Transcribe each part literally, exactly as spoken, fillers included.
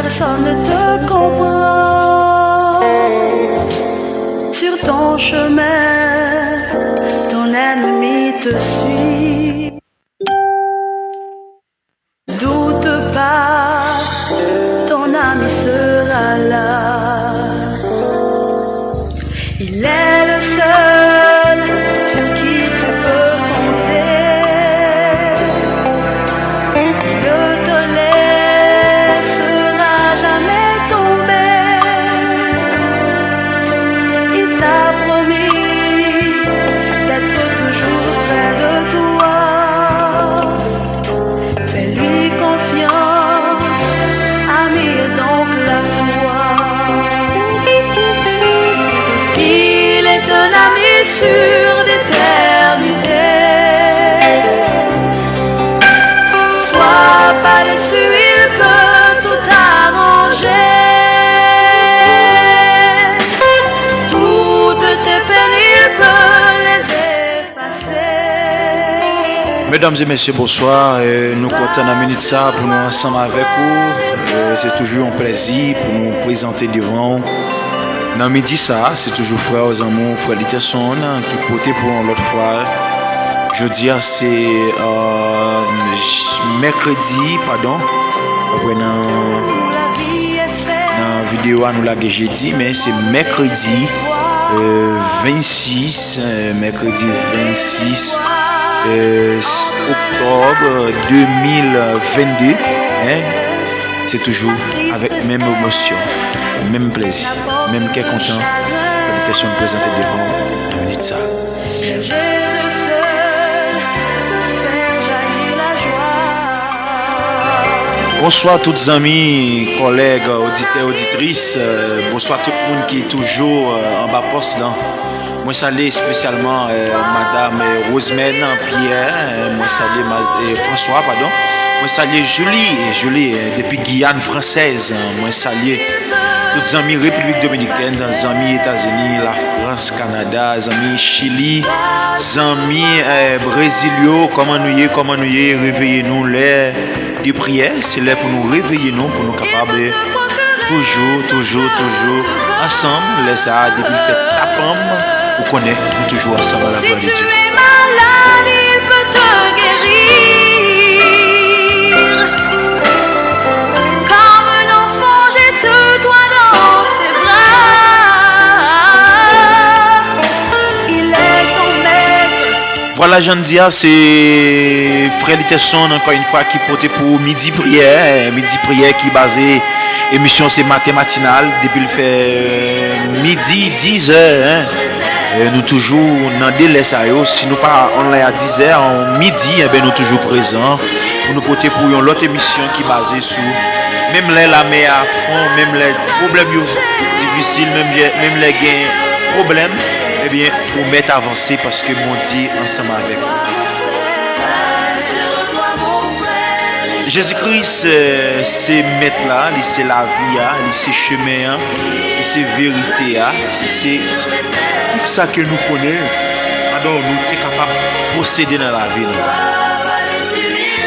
Personne ne te comprend. Sur ton chemin, ton ennemi te suit. Doute pas, ton ami sera là. Il est le seul sur qui tu peux compter. Il ne te laissera jamais tomber. Il t'a promis d'être toujours près de toi. Fais-lui confiance, ami, et donc la foi. Il est un ami sûr d'éternité. Sois pas déçu, il peut tout arranger. Toutes tes peines, il peut les effacer. Medam e mesye, bonswa. Eh, nou kontan nan minit sa pou nou ansanm avèk ou. Eh, se toujou yon plèzi pou nou prezante devan ou. Nan midi sa, se toujou frè ou zanmi ou, frè Literson, ki pote pou yon lòt fwa. Jodi a, se, eh, j-, mèkredi, padon. Apre nan, nan videyo a, nou lage jedi, men se mèkredi, eh, vennsis, eh, mèkredi vennsis, eh, s-, oktòb de mil vennde, en. Se toujou avèk menm emosyon, menm plèzi, menm kè kontan, Frè Literson prezante devan ou nan minit sa. Jésus seul peut faire jaillir la joie. Bonswa tout zanmi, kòlèg, oditè, oditris. Eh, bonswa tout moun ki toujou, eh, anba pòs lan. Mwen salye espesyalman, eh, madam, eh, Rosemène Pierre, eh, mwen salye ma-, eh, François, padon. Mwen salye Julie, eh, Julie, eh, depi Giyàn Fransèz, eh, mwen salye tout zanmi Repiblik Dominikèn, zanmi Etazini, Lafrans, Kanada, zanmi Chili, zanmi, eh, Brezil yo, kòman nou ye, kòman nou ye, reveye nou lè de priyè, se lè pou nou reveye nou, pou nou kapab, eh, toujou, toujou, toujou ansanm. Lè sa a, depi l fè tapanm, ou konnen, nou toujou ansanm à la gloire de Dieu. Si tu es malade, il peut te guérir. Comme un enfant, jette-toi dans ses bras. Il est ton maître. Vwala, jan n di a, se frè Literson, ankò yon fwa, ki pote pou ou midi priyè, midi priyè ki baze, emisyon se maten matinal, depi l fè, eh, midi, dizè, en. Eh, nou toujou nan de lè sa yo. Si nou pa online a dizè, an midi, enben, nou toujou prezan pou nou pote pou yon lòt emisyon ki baze sou menm lè lamè a fon, menm lè pwoblèm yo difisil, menm lè, menm lè gen pwoblèm, ebyen, ou mèt avanse paske Bondye ansanm avèk ou. Jezi Kris, eh, se Mèt la, li se lavi a, li se chemen an, li se verite a, li se tout sa ke nou konnen, adan nou te kapab posede nan lavi nou.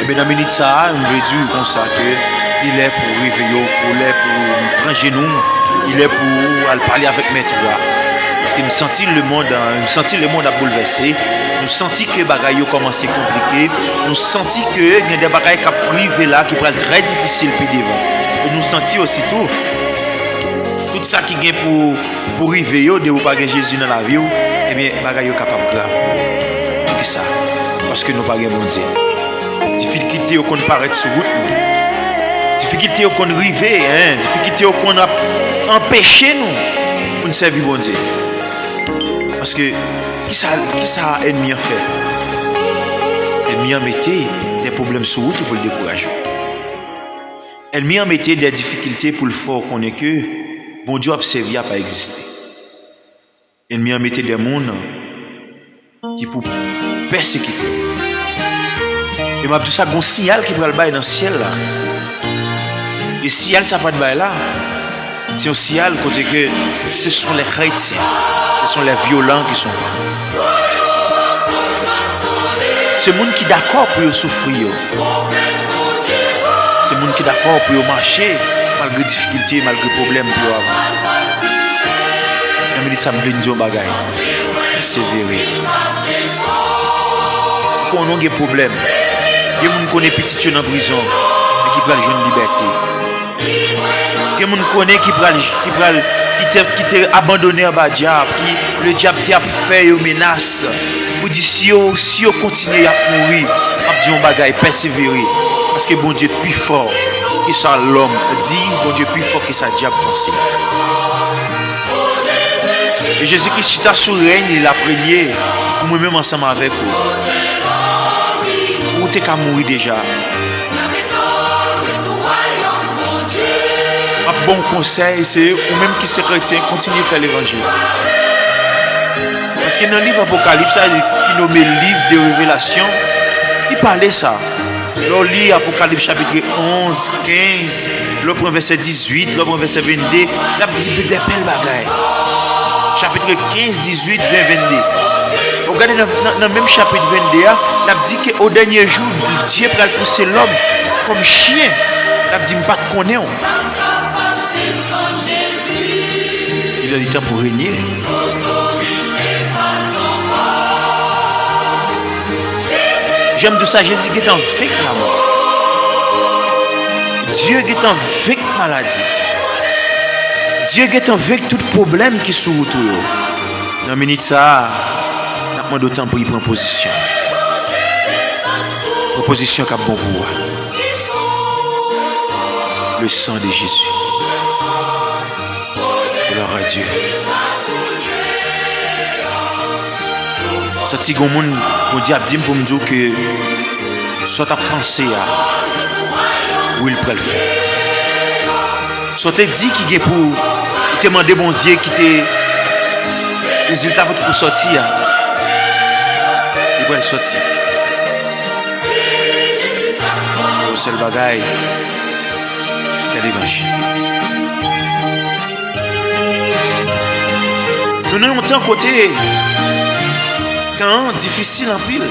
Ebyen, nan minit sa a, m vle di w konsa ke li lè pou w reveye w, pou w lè pou w pran jenou w, li lè pou w al pale avèk Mèt ou a. Paske m santi lemonn, m santi lemonn ap boulvèse. Nou santi ke bagay yo kòmanse konplike. Nou santi ke gen de bagay k ap rive la ki pral trè difisil pi devan. E nou santi ositou, tout sa ki gen pou, pou rive yo, depi w pa gen Jezi nan lavi w, ebyen, bagay yo kapab grav pou ou. Poukisa? Paske nou pa gen Bondye. Difikilte yo konn parèt sou wout nou. Difikilte yo konn rive, en, difikilte yo konn ap anpeche nou pou n sèvi Bondye. Paske, kisa, kisa ènmi an fè? Ènmi an mete de pwoblèm sou wout ou pou l dekouraje w. Ènmi an mete de difikilte pou l fè w konnen ke Bondye w ap sèvi a pa egziste. Ènmi an mete de moun ki pou pèsekite w. E m ap di w sa, gon siyal ki pral bay nan syèl la. E siyal sa pral bay la, se yon siyal kote ke ce sont les chrétiens, ce sont les violents qui sont là. Se moun ki dakò pou yo soufri yo. Se moun ki dakò pou yo mache Malgre difikilte, malgre pwoblèm, pou yo avanse. Nan minit sa, m vle n di yon bagay. Pèsevere. Ou konnen w gen pwoblèm. Gen moun konnen pitit yo nan prizon, men ki pral jwenn libète. Gen moun konnen ki pral, ki pral, ki te, ki te abandone anba dyab, ki le dyab te ap fè yo menas. Pou di si yo, si yo kontinye, y ap mouri. M ap di yon bagay, pèsevere. Paske Bondye pi fò ke sa lòm di, Bondye pi fò ke sa dyab panse. E Jezikri chita sou rèy li, l ap renye pou mwen menm ansanm avèk ou. Ou te ka mouri deja. M ap ba w konsèy, se ou menm ki se kretyen, kontinye fè levanjil. Paske nan liv Apokalips la, ki nome liv de revelasyon, li pale sa. Lè w li Apokalips chapit onz, kenz, lè w pran vèsè dizuit, lè w pran vèsè vennde, l ap di de bèl bagay. Chapit kenz, dizuit, ven, vennde. W gade nan, nan, nan menm chapit vennde a, l ap di ke o dènye jou, Dye pral pouse lòm kòm chyen. L ap di, "M pa t konnen w." Il est temps pou renye. Jan m di w sa, Jezi gentan venk lamò. Dye gentan venk maladi. Dye gentan venk tout pwoblèm ki sou wout ou yo. Nan minit sa a, n ap mande w tanpri pran pozisyon. Pran pozisyon k ap bon pou ou a. Le sang de Jésus. Gloire à Dieu. Santi gon moun, Bondye ap di m pou m di w ke sa w t ap panse a, wi, l pral fè. Sa w te di ki gen pou, ou te mande Bondye ki te, rezilta potko sòti a, li pral sòti. Yon sèl bagay, fè levanjil. Nou nan yon tan kote tan an difisil anpil.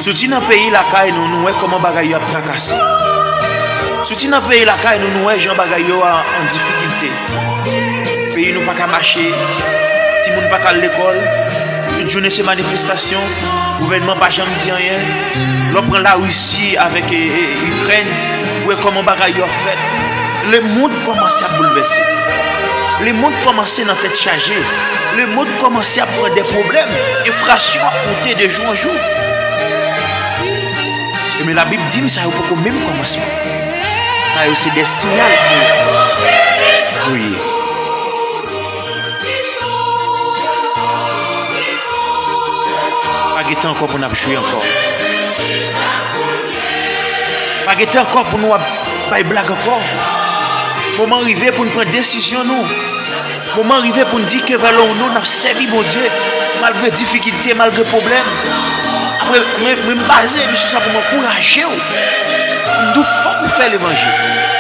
Soti nan peyi lakay nou, nou wè kòman bagay yo ap trakase. Soti nan peyi lakay nou, nou wè jan bagay yo a an difikilte. Peyi nou pa ka mache, timoun pa ka al lekòl, tout jounen se manifestasyon, gouvènman pa janm di anyen. Lè w pran Larisi avèk, e, e, Ikrèn, ou wè kòman bagay yo ap fèt. Lemonn kòmanse ap boulvèse. Lemonn kòmanse nan tèt chaje. Lemonn kòmanse ap pran de pwoblèm. Enflasyon ap monte de jou an jou. E men Labib di m sa yo poko menm kòmansman. Sa yo se de siyal pou nou ye. Pa gen tan ankò pou n ap jwe ankò. Pa gen tan ankò pou nou ap bay blag ankò. Moman rive pou n pran desizyon nou. Moman rive pou n di ke valè w nou n ap sèvi Bondye malgre difikilte, malgre pwoblèm. Apre, mwen, mwen m baze emisyon sa pou m ankouraje w. M di w fòk ou fè levanjil.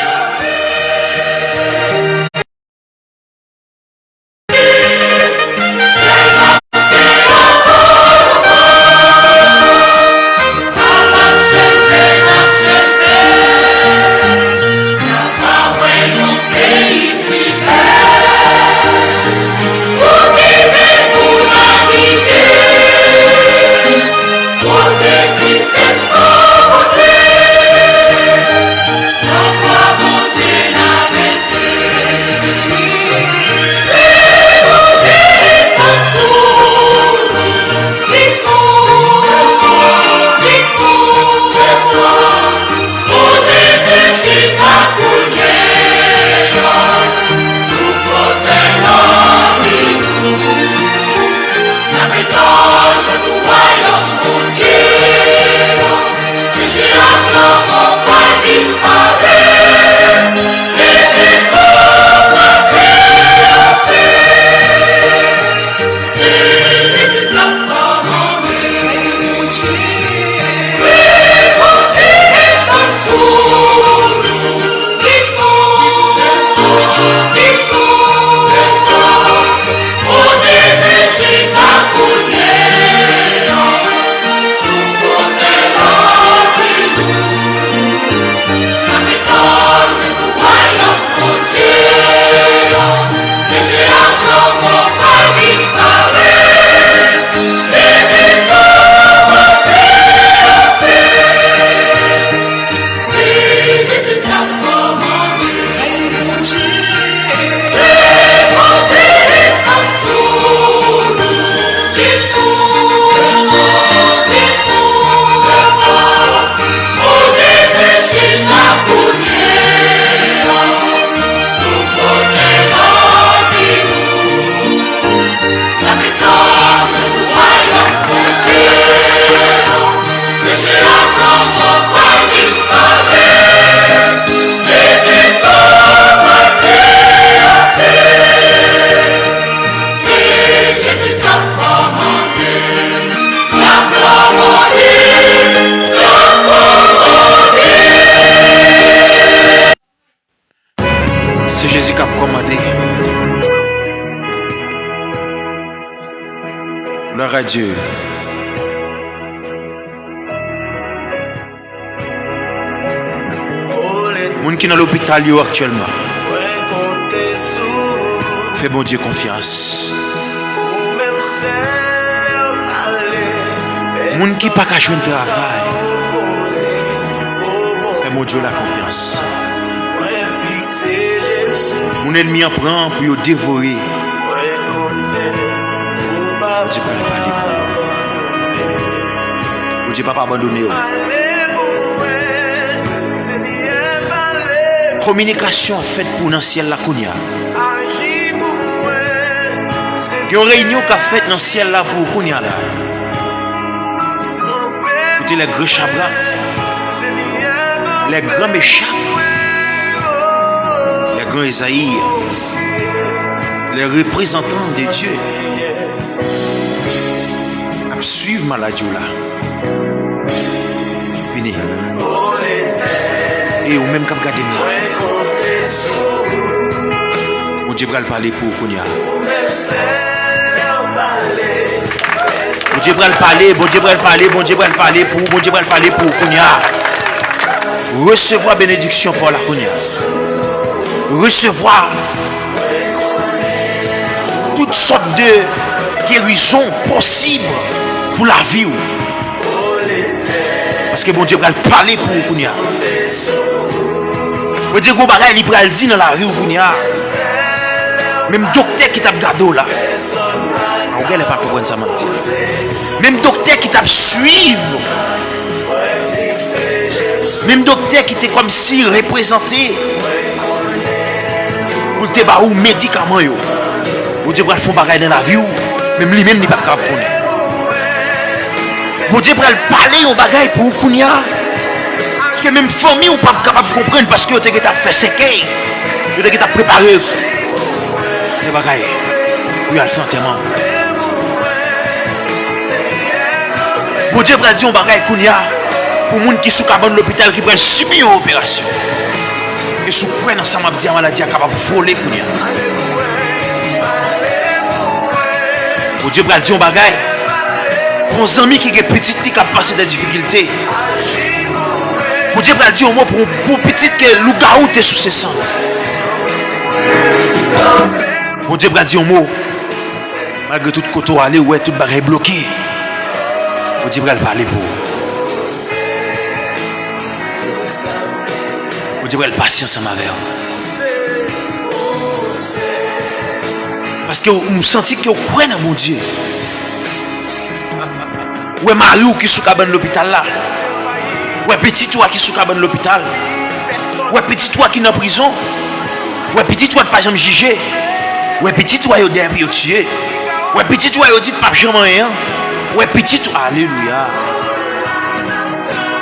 Se Jezi k ap kòmande. Gloire à Dieu. Moun ki nan lopital yo aktyèlman, fè Bondye konfyans. Moun ki pa ka jwenn travay, fè Bondye la konfyans. Moun ènmi an pran pou yo devore, Bondye pral pale pou yo. Bondye p ap abandone yo. Kominikasyon ap fèt pou w nan syèl la kounye a. Gen yon reyinyon k ap fèt nan syèl la pou w kounye a la. Kote les grands Chabrak, les grands Mechak, les grands Ezayi, les reprezantan de Dye ap swiv malad yo la. Vini. E ou menm k ap gade m la, Bondye pral pale pou ou kounye a. Bondye pral pale, Bondye pral pale, Bondye pral pale pou ou, Bondye pral pale pou ou kounye a. Resevwa benediksyon pa w la kounye a. Resevwa tout sòt de gerizon posib pou lavi w. Paske Bondye pral pale pou ou kounye a. Bondye gon bagay li pral di nan lavi w kounye a. Menm doktè ki t ap gade w la, a, ou genlè pa konprann sa m ap di a. Menm doktè ki t ap swiv, menm doktè ki te kòmsi reprezante pou l te ba ou medikaman yo. Bondye pral fè yon bagay nan lavi w, menm li menm li p ap kapab konnen. Bondye pral pale yon bagay pou ou kounye a, ke menm fanmi w p ap kapab konprann, paske yo te gentan ap fè sèkèy, yo te gentan ap prepare yon bagay pou y al fè antèman. Bondye pral di yon bagay kounye a pou moun ki sou kabann lopital ki pral sibi yon operasyon. E si w kwè nan sa m ap di a, maladi a kapab vole kounye a. Bondye pral di yon bagay pou yon zanmi ki gen pitit li k ap pase de difikilte. Bondye pral di yon mo pou, pou pitit ke lougawou te souse san. Bondye pral di yon mo. Malgre tout kote w ale, ou wè tout bagay bloke, Bondye pral pale pou ou. Bondye pral pase ansanm avè w. Paske w, m santi ke w kwè nan Bondye. Ou wè mari w ki sou kabann lopital la. Ou wè pitit ou a ki sou kabann lopital. Ou wè pitit ou a ki nan prizon. Ou wè pitit ou a ki pa janm jije. Ou wè pitit ou a yo dèyè pou yo tiye. Ou wè pitit ou a yo di p ap janm anyen an. Ou wè pitit ou, alelouya.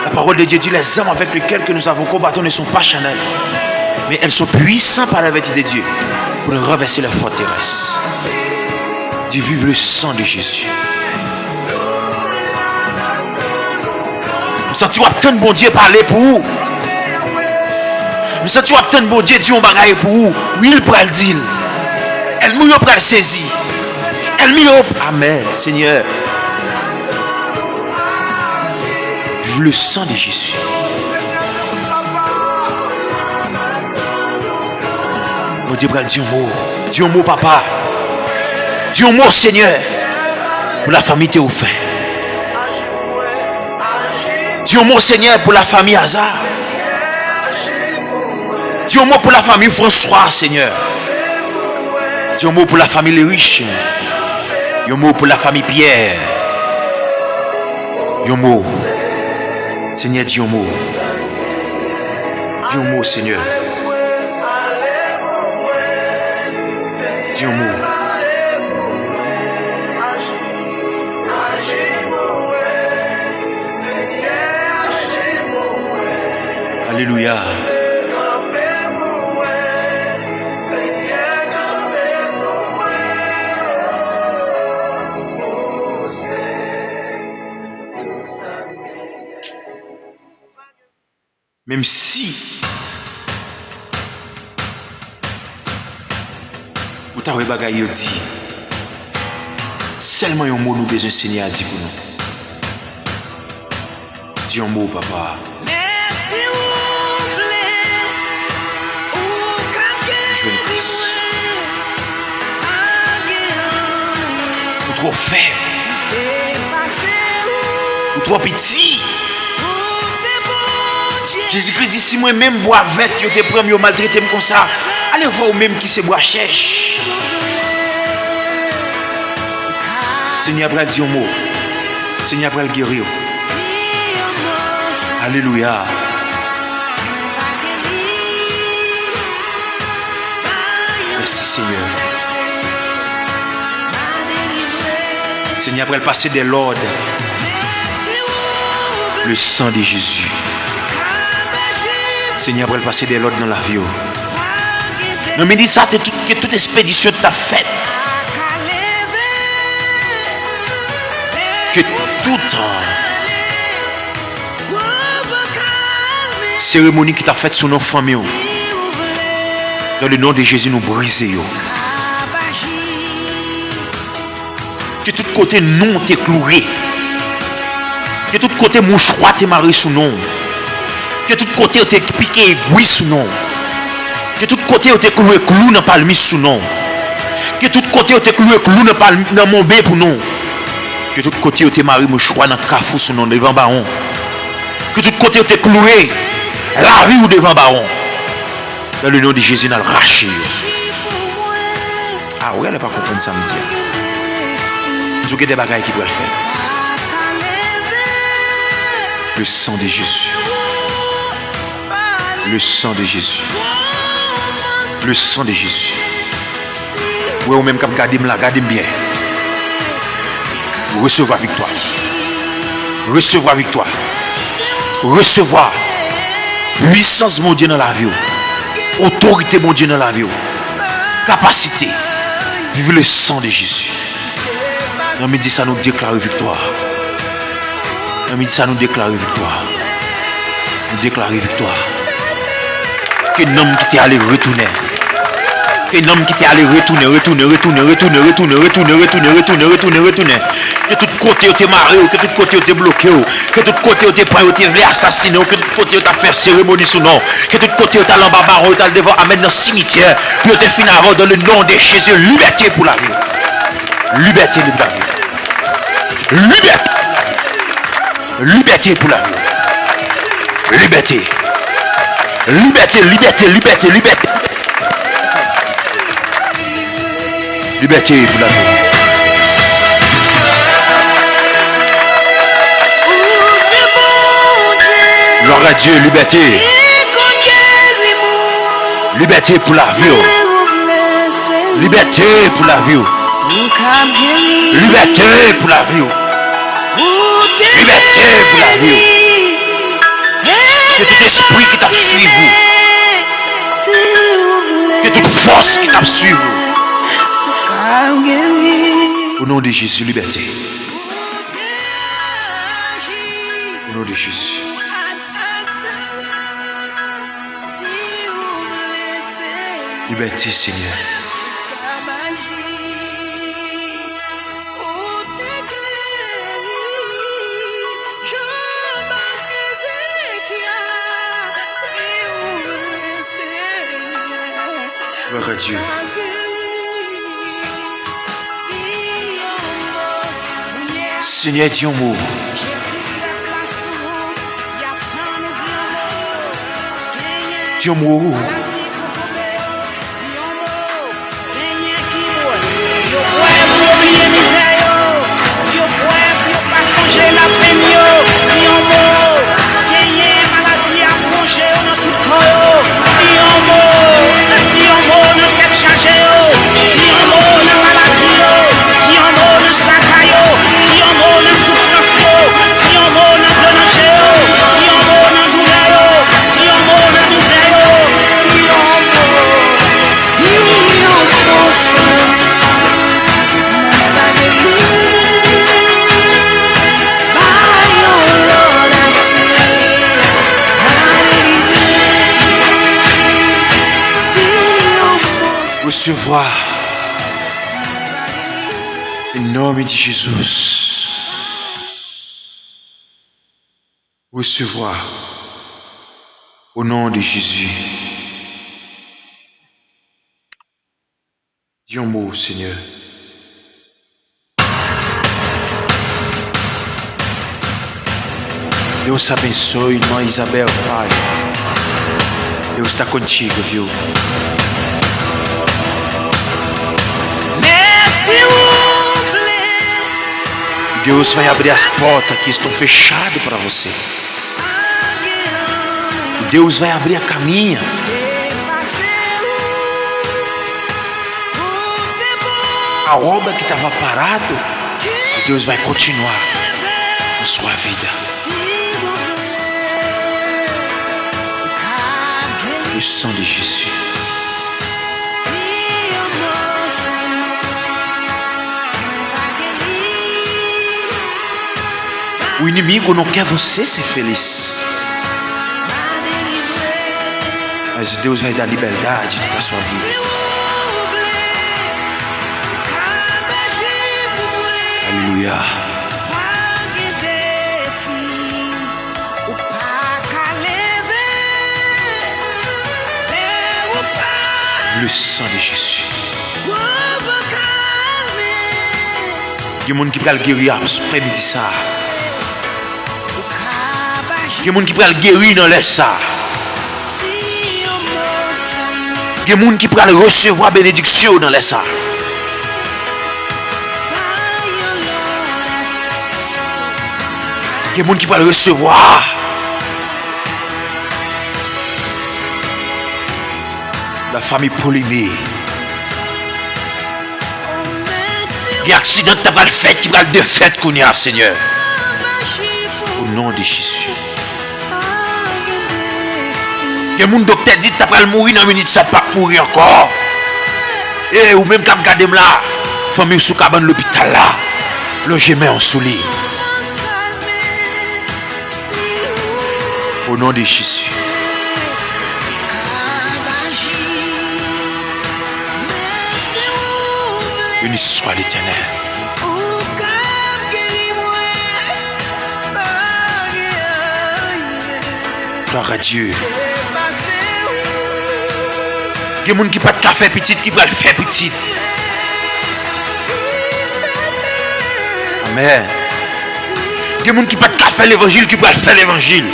La parole de Dieu dit, les armes avec lesquelles que nous avons combattu ne sont pas charnelles, mais elles sont puissantes par la vertu de Dieu pour renverser les forteresses. Dis, vive le sang de Jésus. M santi w ap tann Bondye pale pou ou. M santi w ap tann Bondye di yon bagay pou ou. Wi, l pral di l. Ènmi w yo pral sezi. Ènmi w yo, amèn, Senyè. Vive le sang de Jésus. Bondye pral di yon mo. Di yon mo, papa. Di yon mo, Senyè, pou lafanmi Théophile. Di yon mo, Senyè, pou lafanmi Aza. Di yon mo pou lafanmi François, Senyè. Di yon mo pou lafanmi Lerich. Yon mo pou lafanmi Pierre. Yon mo. Senyè, di yon mo. Di yon mo, Senyè. Di yon mo. Alelouya. Menm si Ta wè bagay yo di. Sèlman yon mo nou bezwen Senyè a di pou nou. Di yon mo, papa. Mèsi ou vle, ou ka Jwenn Kris. Ou twò fèb. Ou twò piti. Jezi Kris di, si mwen menm bwa vèt, yo te pran m, yo maltrete m konsa, ale vwa ou menm ki se bwa chèch. Senyè a pral di yon mo. Senyè a pral geri w. Alelouya. Mèsi, Senyè. Senyè a pral pase de lòd. Le sang de Jésus. Senyè a pral pase de lòd nan lavi w. Nan minit sa, te tout, ke tout espedisyon t ap fèt. Ke tout, euh, seremoni ki t ap fèt sou non fanmi w. Dans le nom de Jésus, nou brize yo. Ke tout kote non w te kloure. Ke tout kote mouchwa te mare sou non w. Ke tout kote yo te pike egwi sou non w. Ke tout kote yo te kloure klou nan palmis sou non w. Ke tout kote yo te kloure klou nan palm-, nan monbe pou non w. Ke tout kote yo te mare mouchwa nan kafou sou non w devan bawon. Ke tout kote yo te kloure lavi w devan bawon. Dans le nom de Jésus, n al rache yo. A, ou genlè pa konprann sa m di a. M di w gen de bagay ki pral fèt. Le sang de Jésus. Le sang de Jésus. Le sang de Jésus. Ou wè, ou menm k ap gade m la, gade m byen. Resevwa viktwa. Resevwa viktwa. Resevwa pwisans Bondye nan lavi w. Otorite Bondye nan lavi w. Kapasite. Vive le sang de Jésus. Nan midi sa, nou deklare viktwa. Nan midi sa, nou deklare viktwa. Nou deklare viktwa. Ke nanm ki te ale retounen. Ke nanm ki te ale retounen, retounen, retounen. Ke tout kote yo te mare w, ke tout kote yo te bloke w, ke tout kote yo te pran, yo te vle asasinen w, ke tout kote yo t ap fè seremoni sou non w, ke tout kote yo t al anba bawon, yo t al devan amèn nan simityè, pou yo te fini avè w, dans le nom de Jésus, libète pou lavi w. Libète pou lavi w. Libète. Libète pou lavi w. Libète. Libète, libète, libète, libète. Libète pou lavi w. Glwa a Dye, libète. Libète pou lavi w. Libète pou lavi w. Libète pou lavi w. Libète pou lavi w. Ke tout espri ki t ap swiv ou, ke tout fòs ki t ap swiv ou, o non de Jezi, libète. O non de Jezi. Libète, Senyè. Glwa a Dye. Senyè, di yon mo. Di yon mo. Yo bwè pou yo bliye mizè yo. Yo bwè pou yo pa sonje lapenn yo. Di yon mo. Genyen maladi ap wonje yo nan tout kò yo. Di yon mo. Di yon mo nan tèt chaje yo. Di yon mo nan maladi yo. Di yon mo nan traka yo. Di yon mo nan soufrans yo. Di yon mo nan dlo nan je yo. Di yon mo nan doulè yo. Di yon mo nan mizè yo. Di yon mo. Di yon mo sèlman. Mwen pa geri. Bay yon lòd aswè. Mwen delivre. Di yon mo. Resevwa. Em nome de Jesus. Recevoir. Au nom de Jésus. Di yon mo, Senyè. Deus abençoe, irmã Isabel Pai. Deus está contigo, viu? Deus vai abrir as portas que estão fechadas para você. Deus vai abrir a caminha. A obra que estava parada, Deus vai continuar na sua vida. Le sang de Jésus. O inimigo não quer você ser feliz. Mas Deus vai dar liberdade para sua vida. Aleluia. Le sang de Jésus. Gen moun ki pral geri aprèmidi sa. Gen moun ki pral geri nan lè sa. Gen moun ki pral resevwa benediksyon yo nan lè sa. Gen moun ki pral resevwa. La famille Polymé. Gen aksidan ki ta pral fèt, ki pral defèt kounye a, Senyè. O non de Jezi. Gen moun doktè di ta pral mouri nan minit sa, p ap mouri ankò. E ou menm k ap gade m la, fanmi w sou kabann lopital la, lonje men w sou li. Au nom de Jésus. Béni soit l'Éternel. Gloire à Dieu. Gen moun ki pa t ka fè pitit, ki pral fè pitit. Amèn. Gen moun ki pa t ka fè levanjil, ki pral fè levanjil.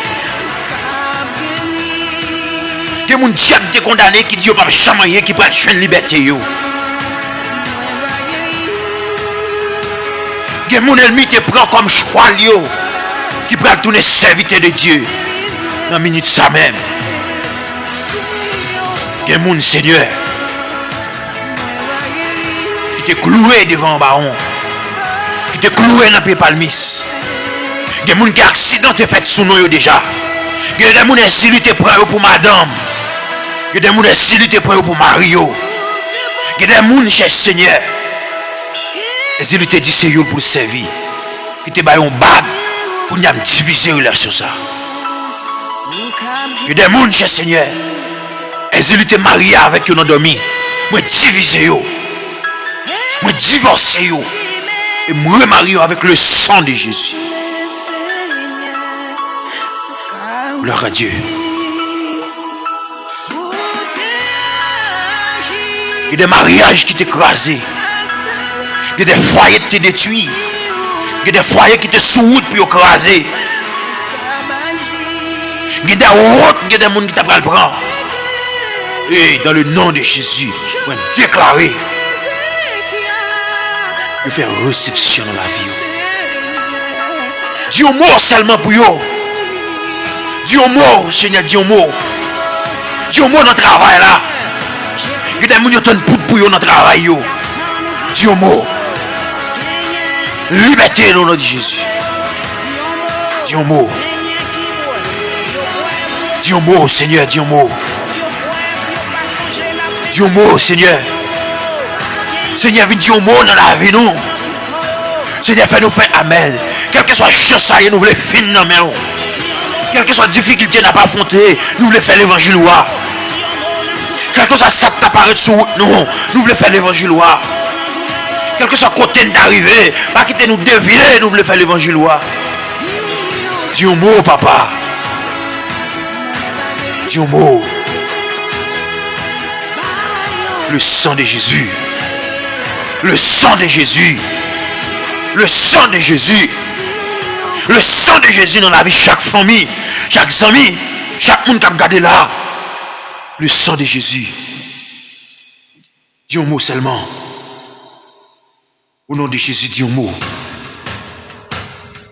Gen moun dyab te kondane, ki di yo p ap janm anyen, ki pral jwenn libète yo. Gen moun ènmi te pran kòm chwal yo, ki pral tounen sèvitè de Dye nan minit sa menm. Gen moun, Senyè, ki te klouwe devan bawon, ki te klouwe nan pye palmis. Gen moun ki aksidan te fèt sou non yo deja. Gen de moun èzili te pran yo pou madanm. Gen de moun èzili te pran yo pou mari yo. Gen de moun, chè Senyè, èzili te di se yo l pou l sèvi. Ki te ba yo yon bag, kounye a m divize relasyon sa. Gen de moun, chè Senyè, èzili te marye avèk yo nan dòmi. Mwen divize yo. Mwen divòse yo. E m remarye yo avèk le sang de Jésus. Gloire à Dieu. Gen de maryaj ki te kraze. Gen de fwaye ki te detwi. Gen de fwaye ki te sou wout pou yo kraze. Gen de wont, gen de moun ki ta pral pran. E dans le nom de Jésus, mwen deklare, yo fè resepsyon nan lavi yo. Di yon mo sèlman pou yo. Di yon mo, Senyè, di yon mo. Di yon mo nan travay la. Gen de moun yo tann poud pou yo nan travay yo. Di yon mo. Libète, o non de Jezi. Di yon mo. Di yon mo, Senyè, di yon mo. Di yon mo, Senyè. Senyè, vin di yon mo nan lavi nou. Senyè, fè nou fè amèn. Kèlkeswa jan sa ye, nou vle fin nan men w. Kèlkeswa difikilte n ap afwonte, nou vle fè levanjil ou a. Kèlkeswa sa k ta parèt sou wout nou, nou vle fè levanjil ou a. Kèlkeswa kote n ta rive, pa kite nou devye, nou vle fè levanjil ou a. Di yon mo, papa. Di yon mo. Le sang de Jésus. Le sang de Jésus. Le sang de Jésus. Le sang de Jésus nan lavi chak fanmi, chak zanmi, chak moun k ap gade la. Le sang de Jésus. Di yon mo sèlman. O non de Jezi, di yon mo.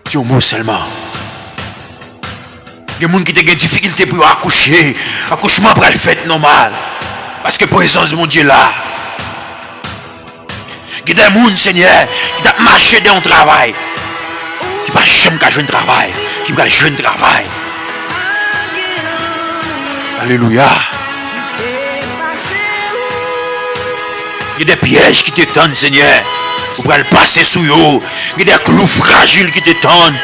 Di yon mo sèlman. Gen moun ki te gen difikilte pou yo akouche. Akouchman pral fèt nòmal. Paske prezans Bondye la. Gen de moun, Senyè, ki t ap mache de yon travay, ki pa janm ka jwenn travay, ki pral jwenn travay. Alelouya. Gen de pyèj ki te tann, Senyè, ou pral pase sou yo. Gen de klou frajil ki te tann,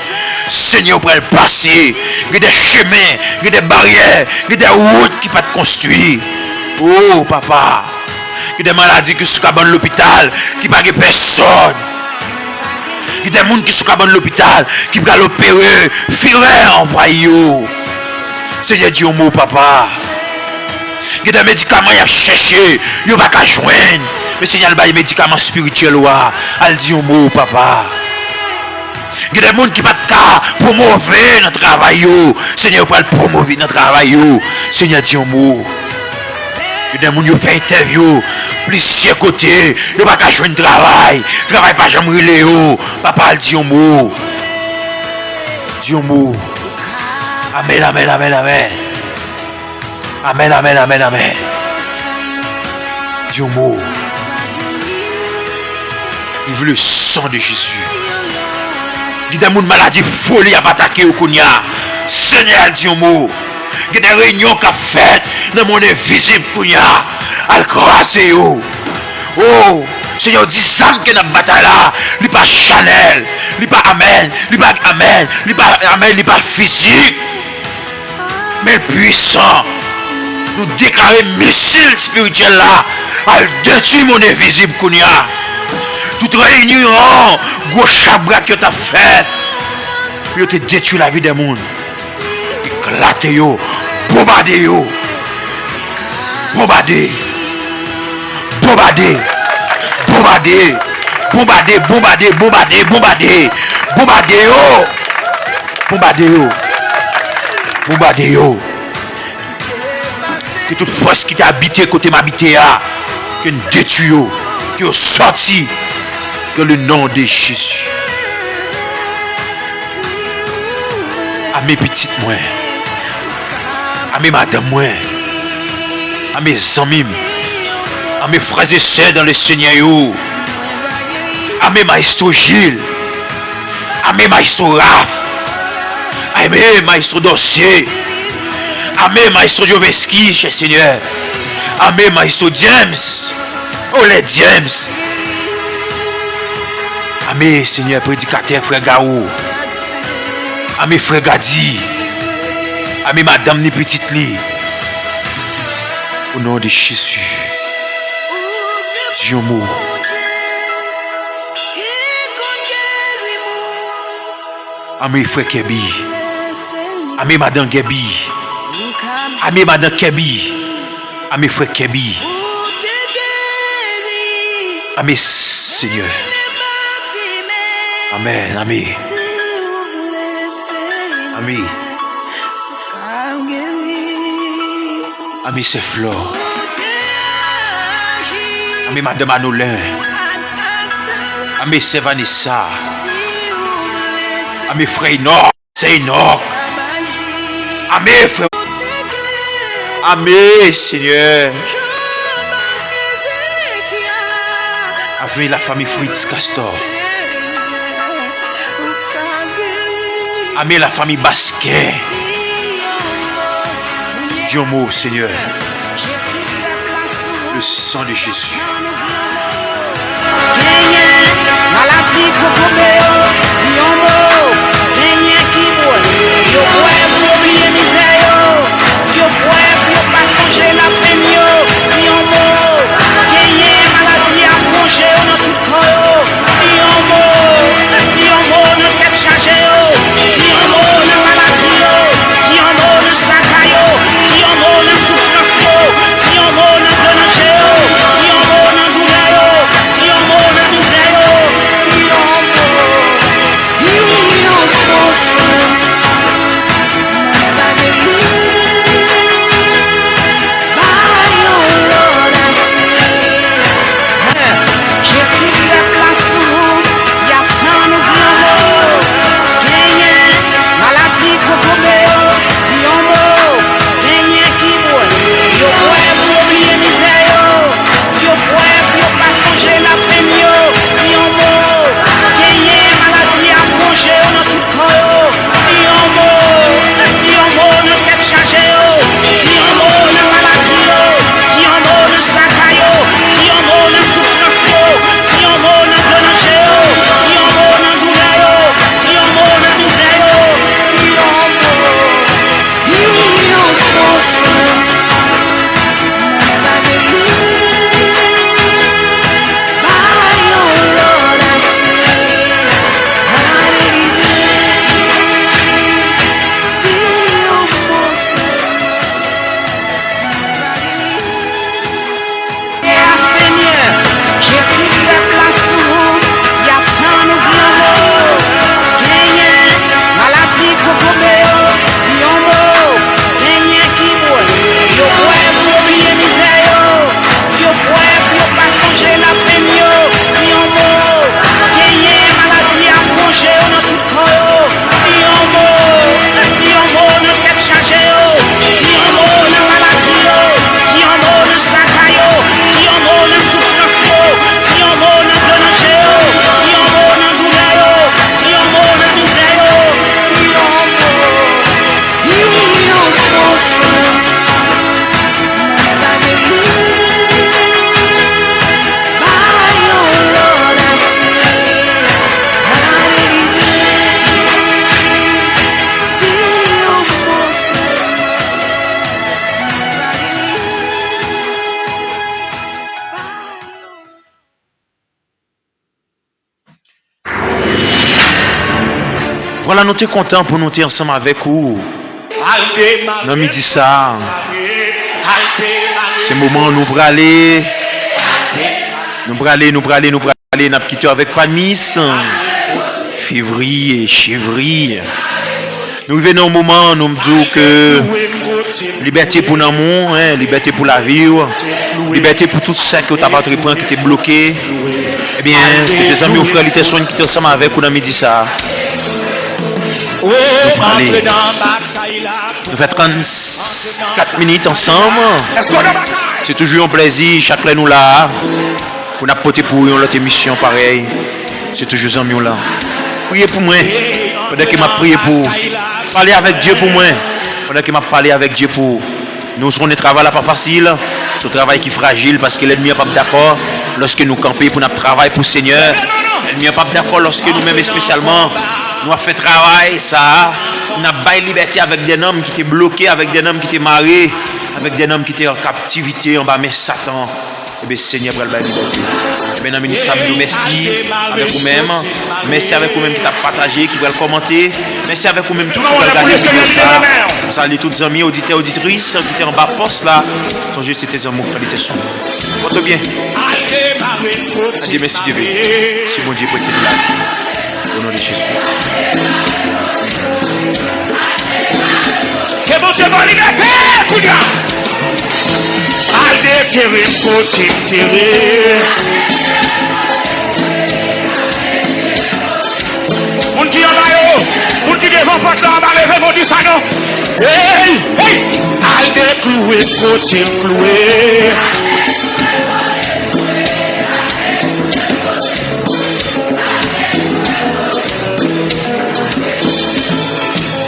Senyè, ou pral pase. Gen de chemen, gen de baryè, gen de wout ki pa t konstwi. O, papa, gen de maladi ki sou kabann lopital, ki pa gen pèsòn. Gen de moun ki sou kabann lopital, ki pral opere, firè anvayi yo. Senyè, di yon mo, papa. Gen de medikaman y ap chèche, yo pa ka jwenn. Men Senyè, al bay medikaman espirityèl ou a. Al di yon mo, papa. Gen de moun ki pa t ka pwomove nan travay yo. Senyè, yo pral pwomove nan travay yo. Senyè, di yon mo. Gen de moun yo fè entèvyou plizyè kote. Yo pa ka jwenn travay. Travay pa janm rele yo. Papa, al di yon mo. Di yon mo. Amèn, amèn, amèn, amèn. Amèn, amèn, amèn, amèn. Di yon mo. Vive le sang de Jésus. Gen de moun maladi foli ap atake yo kounye a. Senyè, al di yon mo. Gen de reyinyon k ap fèt nan monn envizib kounye a. Al kraze yo. O, Senyè, di zam ke n ap batay la, li pa chanèl, li pa amèn, li pa amèn, li pa amèn, li pa fizik. Men l pwisan. Nou deklare misil espirityèl la al detwi monn envizib kounye a. Tout reyinyon, gwo chabrak yo t ap fè pou yo te detwi lavi de moun. Eklate yo, bonbade yo. Bonbade. Bonbade. Bonbade. Bonbade, bonbade, bonbade, bonbade. Bonbade yo. Bonbade yo. Bonbade yo. Ke tout fòs ki te abite kote m abite a, ke n detwi yo, ke yo sòti, dans le nom de Jésus. Ame pitit mwen. Ame madanm mwen. Ame zanmi m. Ame frè e sè dans le Seigneur yo. Ame Maestro Gilles. Ame Maestro Raph. Ame Maestro Dorcé. Ame Maestro Joveski, chè Senyè. Ame Maestro James. Ole James. Ame Senyè predikatè frè Garo. Ame frè Gadi. Ame madanm ni pitit li. O non de Jezi. Di yon mo. Ame frè Kèbi. Ame madan Kèbi. Ame madan Kèbi. Ame frè Kèbi. Ame Senyè. Amèn. Ame. Ame. Ame sè Flò. Ame madanm Anolen. Ame sè Vanessa. Ame frè Enòk. Sè Enòk. Ame frè. Ame Senyè. Ame lafanmi Fritz Castor. Ame lafanmi Basquet. Di yon mo, Senyè. Le sang de Jésus. Genyen maladi kokobe yo, di yon mo. Genyen ki bwè, yo bwè pou yo bliye mizè yo. Yo bwè pou yo pa sonje lapenn yo, di yon mo. Genyen maladi ap wonje yo nan tout kò yo. Vwala, nou te kontan pou nou te ansanm avèk ou nan midi sa a. Se moman nou prale, nou prale, nou prale, nou prale, n ap kite w avèk Panis, Fevriye, Chevriye. Nou rive nan yon moman, nou di w ke libète pou nanm ou, en, libète pou lavi w, libète pou tout sa ke w t ap antreprann ki te bloke. Ebyen, se te zanmi w, frè Literson, ki te ansanm avèk ou nan midi sa a. Nou prale. Nou fè trannkat minit ansanm. Se toujou yon plèzi, chak lè nou la a, pou n ap pote pou ou yon lòt emisyon parèy. Se toujou zanmi w la. Priye pou mwen, pandan ke m ap priye pou ou. Pale avèk Dye pou mwen, pandan ke m ap pale avèk Dye pou ou. Nou konnen travay la pa fasil. Se yon travay ki frajil, paske lènmi an p ap dakò lòske nou kanpe pou n ap travay pou Senyè. Lènmi an p ap dakò lòske nou menm espesyalman, nou ap fè travay sa a, n ap bay libète avèk dè nanm ki te bloke, avèk dè nanm ki te mare, avèk dè nanm ki te an kaptivite anba men Satan. Ebyen, Senyè pral bay libète. Ebyen, nan minit sa, m di w mèsi avèk ou menm. Mèsi avèk ou menm ki t ap pataje, ki pral kòmante. Mèsi avèk ou menm tou ki pral gade videyo sa a. M salye tout zanmi, oditè, oditris ki te anba pòs la. Sonje, se te zanmi w, frè Literson. Pòte w byen. Adye, mèsi, Dye vle. Si Bondye prete n la. O non de Jezi. Ke Bondye ba w libète kounye a. Al detere m kote m te ye. Moun ki anba yo, moun ki devan pòt la anba, leve, modi sa non. Hey, hey, al dekloure m kote m kloure.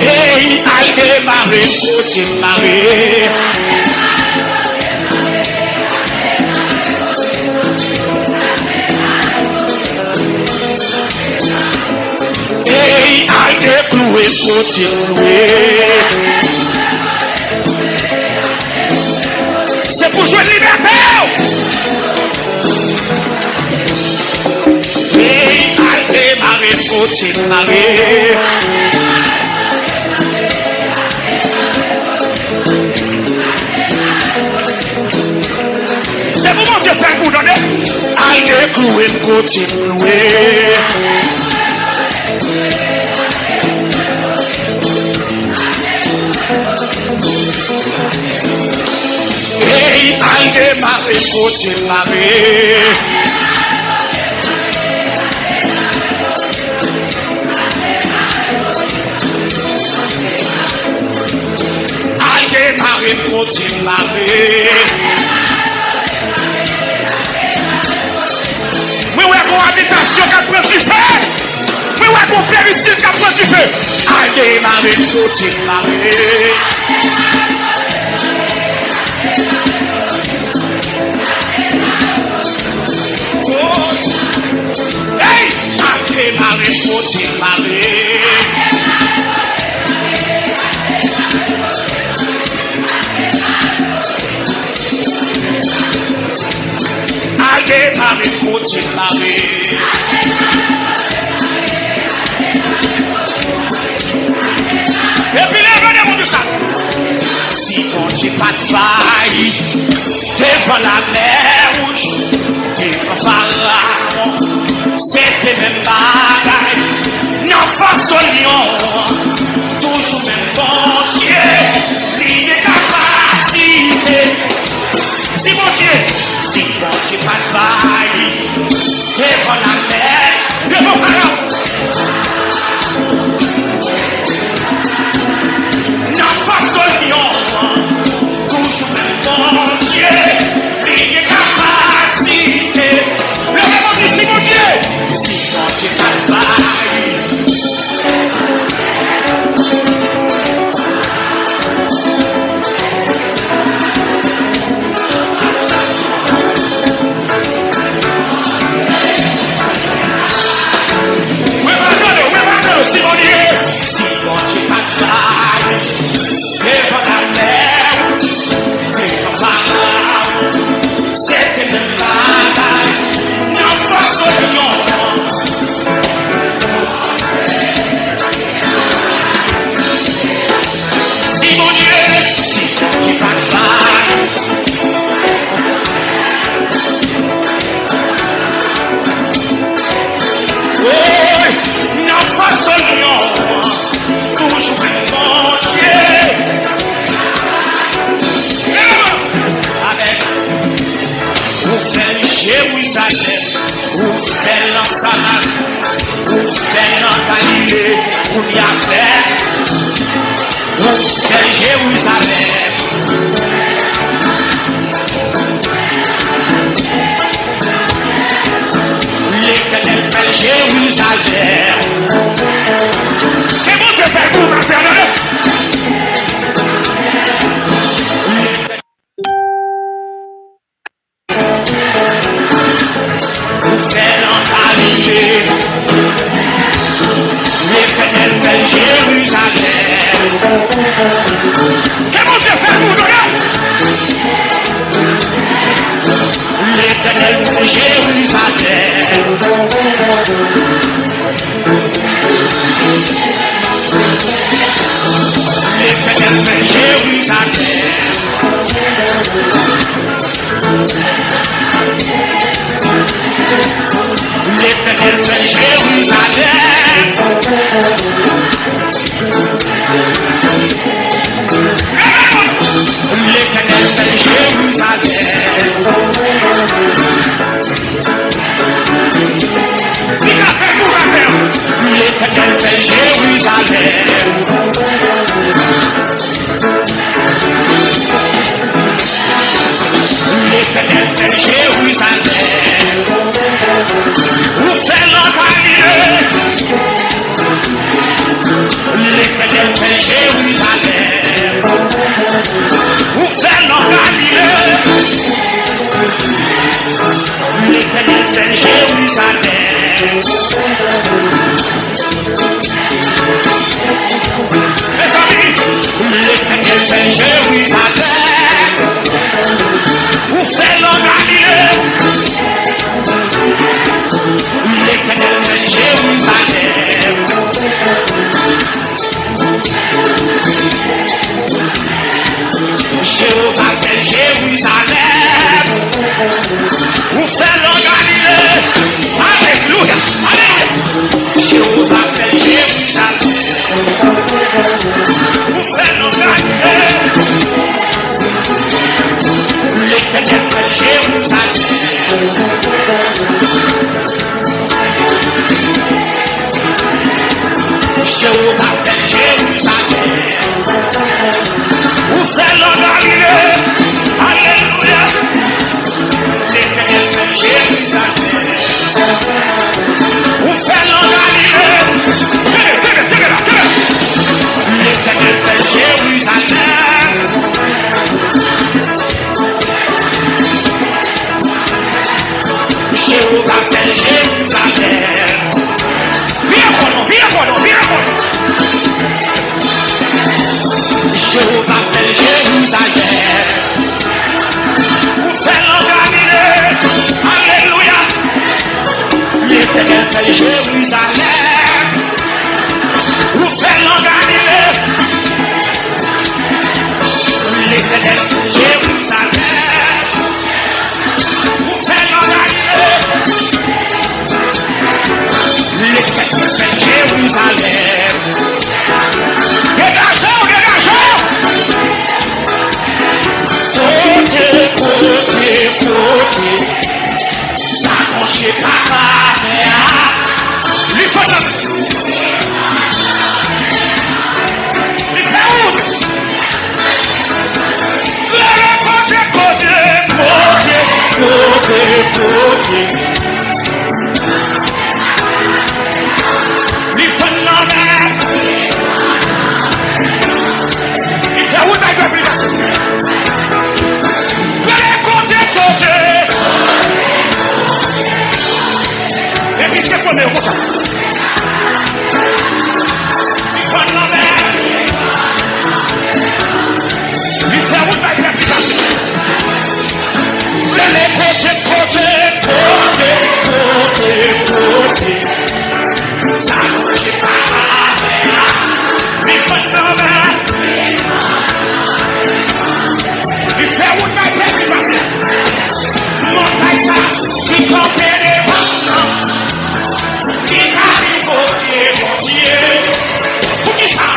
Ey, al demare m kote m mare. Ey, al dekloure m kote m kloure. Se pou jwenn libète w. Ey, al demare m kote m mare. Se pou Bondye fè l pou w tande. Al dekloure m kote m kloure. Ey, al demare kote m mare. Al demare kote m mare. Mwen wè gon abitasyon k ap pran dife. Mwen wè gon peristil k ap pran dife. Al demare kote m mare. Ey! Al demare kote m mare. Al demare kote m mare. Epi leve devan de sa. Si Bondye pa t bay devan Lamè Wouj, devan Farawon, se te menm bagay. Nan fas lyon an, toujou menm Bondye, li gen kapasite. Si Bondye, si Bondye pa t bay devan Lamè, devan Farawon, nan fas lyon an, toujou menm Bondye, li gen kapasite. Leve men w, di, si Bondye, si Bondye pa t bay. Li a fè, ou fè Jerizalèm. Letènèl fè Jerizalèm. Ke Bondye fè l pou ou, ma sè, tande. Ou fè l an Galile. Letènèl fè Jerizalèm. Ke Bondye fè pou ou, tande. Letènèl fè Jerizalèm. Letènèl fè Jerizalèm. Letènèl fè Jerizalèm. Letènèl fè Jerizalèm. Li ka fè pou ou, ma sè. Letènèl fè Jerizalèm. Letènèl fè Jerizalèm. Ou fè l an Galile. Letènèl fè Jerizalèm. Ou fè l an Galile. Letènèl fè Jerizalèm. Mezanmi, Letènèl fè Jerizalèm. Ou fè l an Galile. Letènèl fè Jerizalèm. Jewova fè Jerizalèm. Ou fè l an Galile. Alelouya, alelouya. Jewova fè Jerizalèm. Ou fè l an Galile. Letènèl fè Jerizalèm. Jewova fè Jerizalèm. Ou fè l an Galile. Alelouya. Letènèl fè Jerizalèm. Ou fè l an Galile. Tande, tande, tande la, tande. Letènèl fè Jerizalèm. Jewova fè Jerizalèm. Vire kò nou, vire kò nou, vire kò nou. Jewova fè Jerizalèm. Ou fè l an Galile. Alelouya. Letènèl fè Jerizalèm. Ou fè l an Galile. Letènèl fè Jerizalèm. Ou fè l an Galile. Letènèl fè Jerizalèm. Degaje w, degaje w. Kote, kote, kote. Sa Bondye pa ka fè a. Li fè nan. Li fè wout. Leve kote, kote, kote, kote, kote. Li fè nan mè. Li fè wout bay pèp li pase. Gade kote, kote. Epi se pwemye konsa. Li fè nan mè. Li fè wout bay pèp li pase. Rele kote, kote, kote, kote, kote. Sa Bondye pa ka fè a. Li fè nan mè. Li fè wout bay pèp li pase. Montay sa ki kanpe devan nan. Li ka rive, Bondye. Poukisa?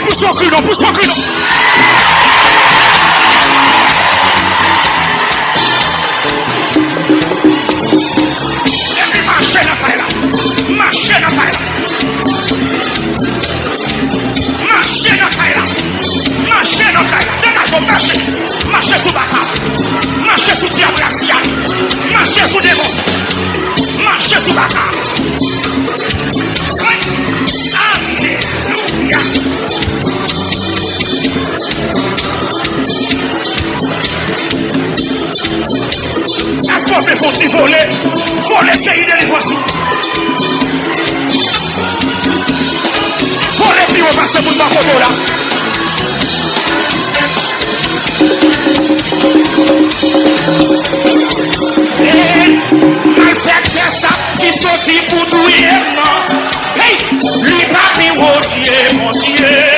Pous yon kri non, pous yon kri non. Epi mache nan kay la. Mache nan kay la. Mache nan kay la. Mache nan kay la. Degaje w, mache. Mache sou baka. Mache sou dyab rasi a. Mache sou demon. Mache sou baka. Alelouya. Èske w vle fè yon ti vole? Vole peyi delivrans ou. Vole pi wo pase moun bò kote w la. Hey, malfektè sa ki soti pou touye m nan. Hey, li pa pi wo ke Bondye.